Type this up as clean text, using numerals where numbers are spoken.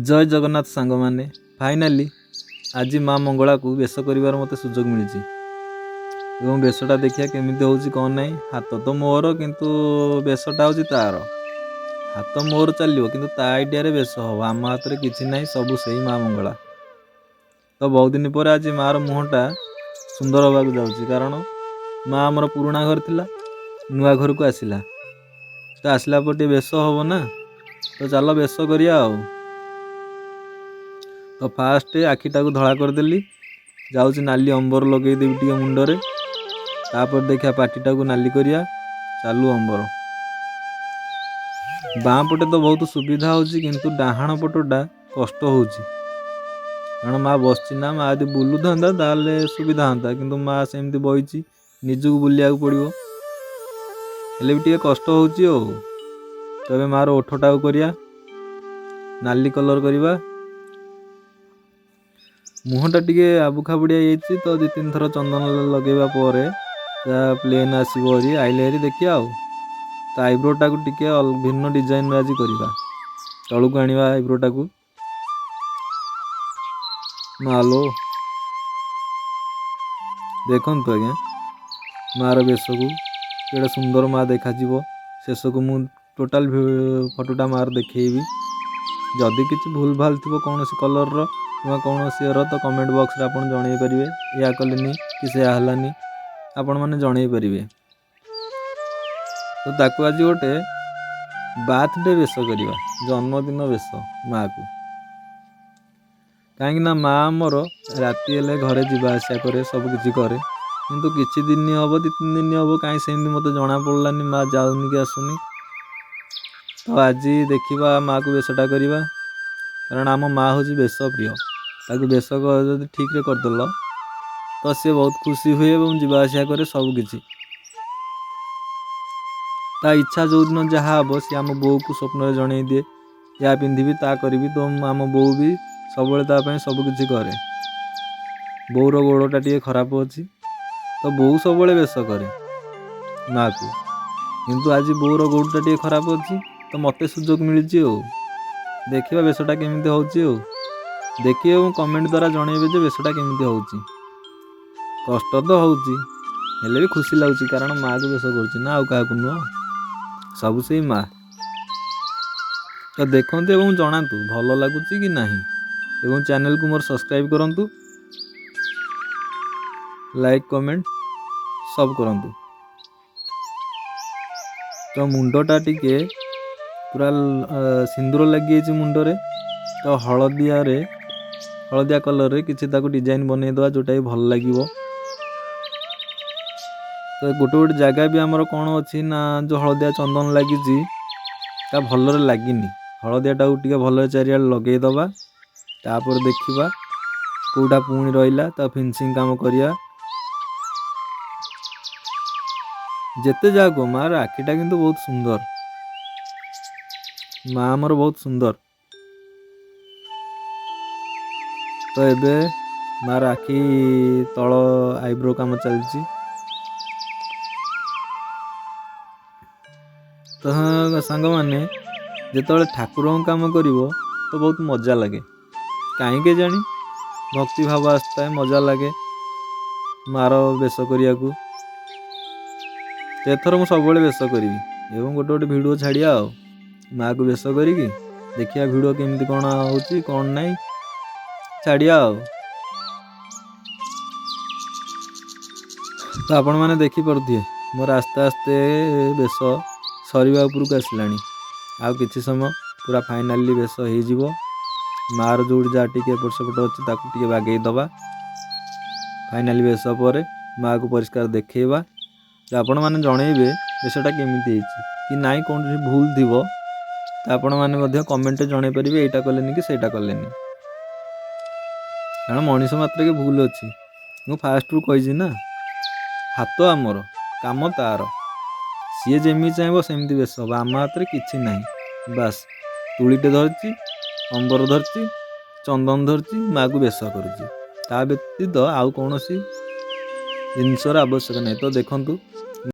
ଜୟ ଜଗନ୍ନାଥ ସାଙ୍ଗମାନେ। ଫାଇନାଲି ଆଜି ମା ମଙ୍ଗଳାକୁ ବେଶ କରିବାର ମୋତେ ସୁଯୋଗ ମିଳିଛି ଏବଂ ବେଶଟା ଦେଖିବା କେମିତି ହେଉଛି କ'ଣ ନାହିଁ। ହାତ ତ ମୋର, କିନ୍ତୁ ବେଶଟା ହେଉଛି ତାର। ହାତ ମୋର ଚାଲିବ, କିନ୍ତୁ ତା ଆଇଡ଼ିଆରେ ବେଶ ହେବ। ଆମ ହାତରେ କିଛି ନାହିଁ, ସବୁ ସେଇ ମା ମଙ୍ଗଳା। ତ ବହୁତ ଦିନ ପରେ ଆଜି ମାଆର ମୁହଁଟା ସୁନ୍ଦର ହେବାକୁ ଯାଉଛି, କାରଣ ମା ଆମର ପୁରୁଣା ଘରେ ଥିଲା, ନୂଆ ଘରକୁ ଆସିଲା। ତ ଆସିଲା ପରେ ଟିକେ ବେଶ ହେବ ନା, ତ ଚାଲ ବେଶ କରିବା। ଆଉ ତ ଫାଷ୍ଟ ଆଖିଟାକୁ ଧଳା କରିଦେଲି, ଯାଉଛି ନାଲି ଅମ୍ବର ଲଗେଇଦେବି ଟିକେ ମୁଣ୍ଡରେ। ତାପରେ ଦେଖିବା ପାଟିଟାକୁ ନାଲି କରିବା। ଚାଲୁ ଅମ୍ବର। ବାଁ ପଟେ ତ ବହୁତ ସୁବିଧା ହେଉଛି, କିନ୍ତୁ ଡାହାଣ ପଟଟା କଷ୍ଟ ହେଉଛି, କାରଣ ମା ବସିଛି ନା। ମା ଯଦି ବୁଲୁଥାନ୍ତା ତାହେଲେ ସୁବିଧା ହୁଅନ୍ତା, କିନ୍ତୁ ମା ସେମିତି ବଇଛି, ନିଜକୁ ବୁଲିବାକୁ ପଡ଼ିବ। ହେଲେ ବି ଟିକେ କଷ୍ଟ ହେଉଛି। ଆଉ ତେବେ ମାର ଓଠଟାକୁ କରିବା ନାଲି କଲର୍ କରିବା। ମୁହଁଟା ଟିକେ ଆବୁ ଖାବୁଡ଼ିଆ ହେଇଯାଇଛି, ତ ଦୁଇ ତିନି ଥର ଚନ୍ଦନ ଲଗେଇବା ପରେ ତା ପ୍ଲେନ୍ ଆସିବ ହେରି। ଆଇଲେ ହେରି ଦେଖିବା। ଆଉ ତା ଆଇବ୍ରୋଟାକୁ ଟିକେ ଭିନ୍ନ ଡିଜାଇନର ଆଜି କରିବା। ତଳକୁ ଆଣିବା ଆଇବ୍ରୋଟାକୁ। ମାଲୋ, ଦେଖନ୍ତୁ ଆଜ୍ଞା ମାର ବେଶକୁ, କେଡ଼େ ସୁନ୍ଦର ମା ଦେଖାଯିବ। ଶେଷକୁ ମୁଁ ଟୋଟାଲ୍ ଫଟୋଟା ମାର ଦେଖେଇବି। ଯଦି କିଛି ଭୁଲ ଭାଲ ଥିବ କୌଣସି କଲର୍ର କିମ୍ବା କୌଣସି ଇଏର, ତ କମେଣ୍ଟ ବକ୍ସରେ ଆପଣ ଜଣେଇ ପାରିବେ, ଏଇଆ କଲେନି କି ସେୟା ହେଲାନି, ଆପଣମାନେ ଜଣେଇ ପାରିବେ। ତ ତାକୁ ଆଜି ଗୋଟେ ବାର୍ଥଡେ ବେଶ କରିବା, ଜନ୍ମଦିନ ବେଶ ମାଆକୁ। କାହିଁକି ନା ମା ଆମର ରାତି ହେଲେ ଘରେ ଯିବା ଆସିବା କରେ, ସବୁ କିଛି କରେ, କିନ୍ତୁ କିଛି ଦିନ ହେବ, 2-3 ଦିନ ହେବ, କାହିଁ ସେମିତି ମୋତେ ଜଣାପଡ଼ିଲାନି ମା ଯାଉନି କି ଆସୁନି। ତ ଆଜି ଦେଖିବା ମାଆକୁ ବେଶଟା କରିବା, କାରଣ ଆମ ମା ହେଉଛି ବେଶ ପ୍ରିୟ। ତାକୁ ବେଶ ଯଦି ଠିକ୍ରେ କରିଦେଲ ତ ସିଏ ବହୁତ ଖୁସି ହୁଏ ଏବଂ ଯିବା ଆସିବା କରେ ସବୁକିଛି। ତା ଇଚ୍ଛା ଯେଉଁଦିନ ଯାହା ହେବ, ସିଏ ଆମ ବୋଉକୁ ସ୍ୱପ୍ନରେ ଜଣେଇ ଦିଏ, ଏହା ପିନ୍ଧିବି, ତା କରିବି। ତ ଆମ ବୋଉ ବି ସବୁବେଳେ ତା ପାଇଁ ସବୁକିଛି କରେ। ବୋଉର ଗୋଡ଼ଟା ଟିକେ ଖରାପ ଅଛି, ତ ବୋଉ ସବୁବେଳେ ବେଶ କରେ ମାଆକୁ, କିନ୍ତୁ ଆଜି ବୋଉର ଗୋଡ଼ଟା ଟିକେ ଖରାପ ଅଛି, ତ ମୋତେ ସୁଯୋଗ ମିଳିଛି। ଆଉ ଦେଖିବା ବେଶଟା କେମିତି ହେଉଛି। ଆଉ ଦେଖିବେ ଏବଂ କମେଣ୍ଟ ଦ୍ୱାରା ଜଣେଇବେ ଯେ ବେଶଟା କେମିତି ହେଉଛି। କଷ୍ଟ ତ ହେଉଛି, ହେଲେ ବି ଖୁସି ଲାଗୁଛି, କାରଣ ମାଆକୁ ବେଶ କରୁଛି ନା, ଆଉ କାହାକୁ ନୁହଁ, ସବୁ ସେଇ ମା। ତ ଦେଖନ୍ତୁ ଏବଂ ଜଣାନ୍ତୁ ଭଲ ଲାଗୁଛି କି ନାହିଁ ଏବଂ ଚ୍ୟାନେଲକୁ ମୋର ସବସ୍କ୍ରାଇବ୍ କରନ୍ତୁ, ଲାଇକ୍, କମେଣ୍ଟ ସବୁ କରନ୍ତୁ। ତ ମୁଣ୍ଡଟା ଟିକେ ପୁରା ସିନ୍ଦୁର ଲାଗିଯାଇଛି ମୁଣ୍ଡରେ, ତ ହଳଦିଆରେ, ହଳଦିଆ କଲର୍ରେ କିଛି ତାକୁ ଡିଜାଇନ୍ ବନେଇଦେବା, ଯେଉଁଟାକି ଭଲ ଲାଗିବ। ତ ଗୋଟେ ଗୋଟେ ଜାଗା ବି ଆମର କ'ଣ ଅଛି ନା, ଯେଉଁ ହଳଦିଆ ଚନ୍ଦନ ଲାଗିଛି ତା ଭଲରେ ଲାଗିନି। ହଳଦିଆଟାକୁ ଟିକେ ଭଲରେ ଚାରିଆଡ଼େ ଲଗେଇଦେବା, ତାପରେ ଦେଖିବା କେଉଁଟା ପୁଣି ରହିଲା, ତା ଫିନିସିଂ କାମ କରିବା। ଯେତେ ଯାହା କୁହ, ମାଆର ଆଖିଟା କିନ୍ତୁ ବହୁତ ସୁନ୍ଦର। ମା ଆମର ବହୁତ ସୁନ୍ଦର। ତ ଏବେ ମାଆର ଆଖି ତଳ ଆଇବ୍ରୋ କାମ ଚାଲିଛି। ତ ସାଙ୍ଗମାନେ, ଯେତେବେଳେ ଠାକୁରଙ୍କ କାମ କରିବ ତ ବହୁତ ମଜା ଲାଗେ। କାହିଁକି କେଜାଣି ଭକ୍ତି ଭାବ ଆସିଥାଏ, ମଜା ଲାଗେ ମାଆର ବେଶ କରିବାକୁ। ଏଥର ମୁଁ ସବୁବେଳେ ବେଶ କରିବି ଏବଂ ଗୋଟେ ଗୋଟେ ଭିଡ଼ିଓ ଛାଡ଼ିବା। ଆଉ ମାଆକୁ ବେଶ କରିକି ଦେଖିବା ଭିଡ଼ିଓ କେମିତି କ'ଣ ହେଉଛି କ'ଣ ନାହିଁ, ଛାଡ଼ିବା। ଆଉ ତ ଆପଣମାନେ ଦେଖିପାରୁଥିବେ ମୋର ଆସ୍ତେ ଆସ୍ତେ ବେଶ ସରିବା ଉପରକୁ ଆସିଲାଣି। ଆଉ କିଛି ସମୟ, ପୁରା ଫାଇନାଲି ବେଶ ହେଇଯିବ। ମାଆର ଯେଉଁଠି ଯାହା ଟିକେ ଏପଟ ସେପଟ ଅଛି, ତାକୁ ଟିକେ ବାଗେଇ ଦେବା। ଫାଇନାଲି ବେଶ ପରେ ମାଆକୁ ପରିଷ୍କାର ଦେଖେଇବା। ତ ଆପଣମାନେ ଜଣେଇବେ ବେଶଟା କେମିତି ହେଇଛି କି ନାହିଁ। କୌଣସି ଭୁଲ ଥିବ ତ ଆପଣମାନେ ମଧ୍ୟ କମେଣ୍ଟରେ ଜଣେଇ ପାରିବେ, ଏଇଟା କଲେନି କି ସେଇଟା କଲେନି, କାରଣ ମଣିଷ ମାତ୍ରକେ ଭୁଲ ଅଛି। ମୁଁ ଫାଷ୍ଟରୁ କହିଛି ନା, ହାତ ଆମର, କାମ ତାର। ସିଏ ଯେମିତି ଚାହିଁବ ସେମିତି ବେଶ ହେବ। ଆମ ହାତରେ କିଛି ନାହିଁ, ବାସ୍ ତୁଳିଟେ ଧରିଛି, ଅମ୍ବର ଧରିଛି, ଚନ୍ଦନ ଧରିଛି, ମାଆକୁ ବେଶ କରୁଛି। ତା ବ୍ୟତୀତ ଆଉ କୌଣସି ଜିନିଷର ଆବଶ୍ୟକ ନାହିଁ। ତ ଦେଖନ୍ତୁ।